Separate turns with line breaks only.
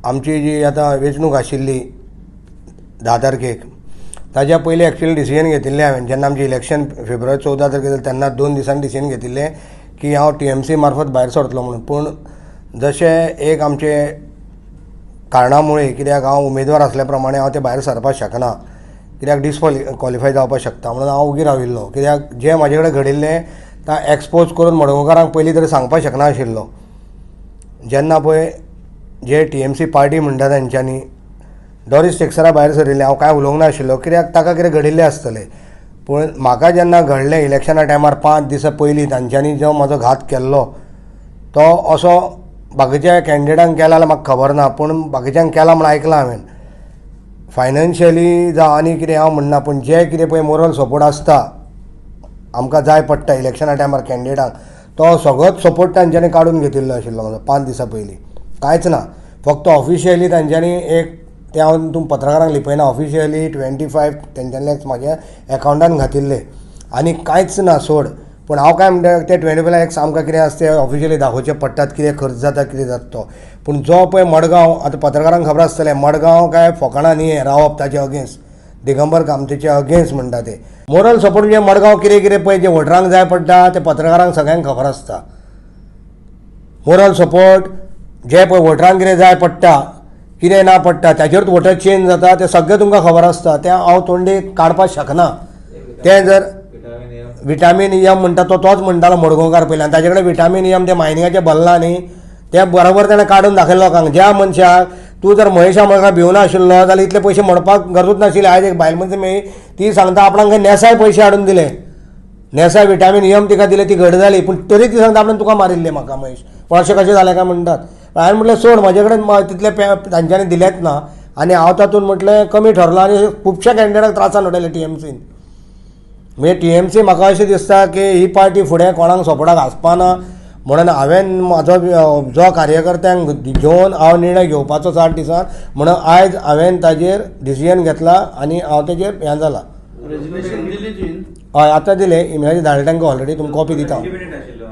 आमची जी आतां वेंचणूक आशिल्ली 10 तारखेक, ताज्या पयलीं एक्चुअली डिसिजन घेतिल्लें हांवें. जेन्ना आमचें इलेक्शन फेब्रुवारी 14 तारखेर जालें तेन्ना 2 दिसांनी डिसिजन घेतिल्लें की हांव टीएमसी मार्फत भायर सरतलो म्हणून. पूण जशें एक आमचे कारणा मुळे, कित्याक हांव उमेदवार आसल्या प्रमाणे हांव ते भायर सरपाक शकना, कित्याक डिसक्वॉलिफाय जावपाक शकता म्हणून हांव उगी राविल्लो. कित्याक जें म्हाजे कडेन घडिल्लें तें एक्सपोज करून मडगांवकारांक पयलीं तरी सांगपाक शकना आशिल्लो. जेन्ना पळय जे टीएमसी पार्टी म्हणटा तेंच्यांनी डॉरीस टेक्सरा भायर सरिल्लें, हांव कांय उलोवंक नाशिल्लो कित्याक ताका कितें घडिल्लें आसतलें. पूण म्हाका जेन्ना घडलें इलेक्शना टायमार 5 दिसां पयलीं तांच्यांनी जो म्हजो घात केल्लो तो असो बाकीच्या कॅन्डिडेटांक केला जाल्यार म्हाका खबर ना, पूण बाकीच्यांक केला म्हूण आयकलां हांवें. फायनान्शियली जावं आनी कितें हांव म्हणना, पूण जें कितें पळय मोरल सपोर्ट आसता आमकां जाय पडटा इलेक्शना टायमार कॅन्डिडेटांक, तो सगळोच सपोर्ट तांच्यांनी काडून घेतिल्लो आशिल्लो म्हजो 5 दिसां पयलीं. कांयच ना, फक्त ऑफिशियली तांच्यांनी एक तें हांव तुम पत्रकारांक लिपयना, ऑफिशियली 25 तेंच्यांनी लॅक्स म्हाज्या एकावंटान घातिल्ले आनी कांयच ना सोड. पूण हांव काय म्हणटा ते 25 लॅक्स आमकां कितें आसता ते ऑफिशियली दाखोवचे पडटात, कितें खर्च जाता कितें जाता तो. पूण जो पळय मडगांव, आतां पत्रकारांक खबर आसतलें मडगांव काय फोकाणां न्ही रावप ताचे अगेन्स्ट, दिगंबर कामतीचे अगेन्स्ट म्हणटा ते. मोरल सपोर्ट म्हणजे मडगांव कितें कितें पळय जें वोटरांक जाय पडटा तें पत्रकारांक सगळ्यांक खबर आसता. मोरल सपोर्ट जे पळय वोटरांक कितें जाय पडटा कितें ना पडटा ताचेरूच वोटर चेंज जाता, तें सगळें तुमकां खबर आसता. तें हांव तोंडी काडपाक शकना. तें जर विटामीन एम म्हणटा तो तोच म्हणटालो मडगांवकार पयलीं, आनी ताजे कडेन विटामीन एम तें मायनिंगाचें भरलां न्ही, तें बरोबर ताणें काडून दाखयलें लोकांक. ज्या मनशाक तूं जर महेशा मडगांव भिवना आशिल्लो जाल्यार इतले पयशे म्हणपाक गरजूच नाशिल्ली. आयज एक बायल मनीस मेळ्ळी ती सांगता आपणाक नेसाय पयशे हाडून दिले, नेसाय विटामीन एम तिका दिले, ती घट जाली, पूण तरी ती सांगता आपणें तुका मारिल्लें म्हाका महेश, पूण अशें कशें जालें काय म्हणटात. हांवें म्हटलें सोड, म्हाजे कडेन तितले तांच्यांनी दिलेच ना आनी हांव तातूंत म्हटलें कमी ठरलो आनी खुबश्या कॅन्डिडेटाक त्रासान उडयले टीएमसीन. म्हणजे टीएमसी म्हाका अशें दिसता की ही पार्टी फुडें कोणाक सपोर्टाक आसपाना म्हणून हांवें म्हाजो जो कार्यकर्त्यांक घेवन हांव निर्णय घेवपाचो 60 दिसान, म्हणून आयज हांवें ताजेर डिसिजन घेतला आनी हांव तेजेर हें जाला. हय, आतां दिलें इमेलाचेर धाडले तांकां ऑलरेडी, तुमकां कॉपी दिता.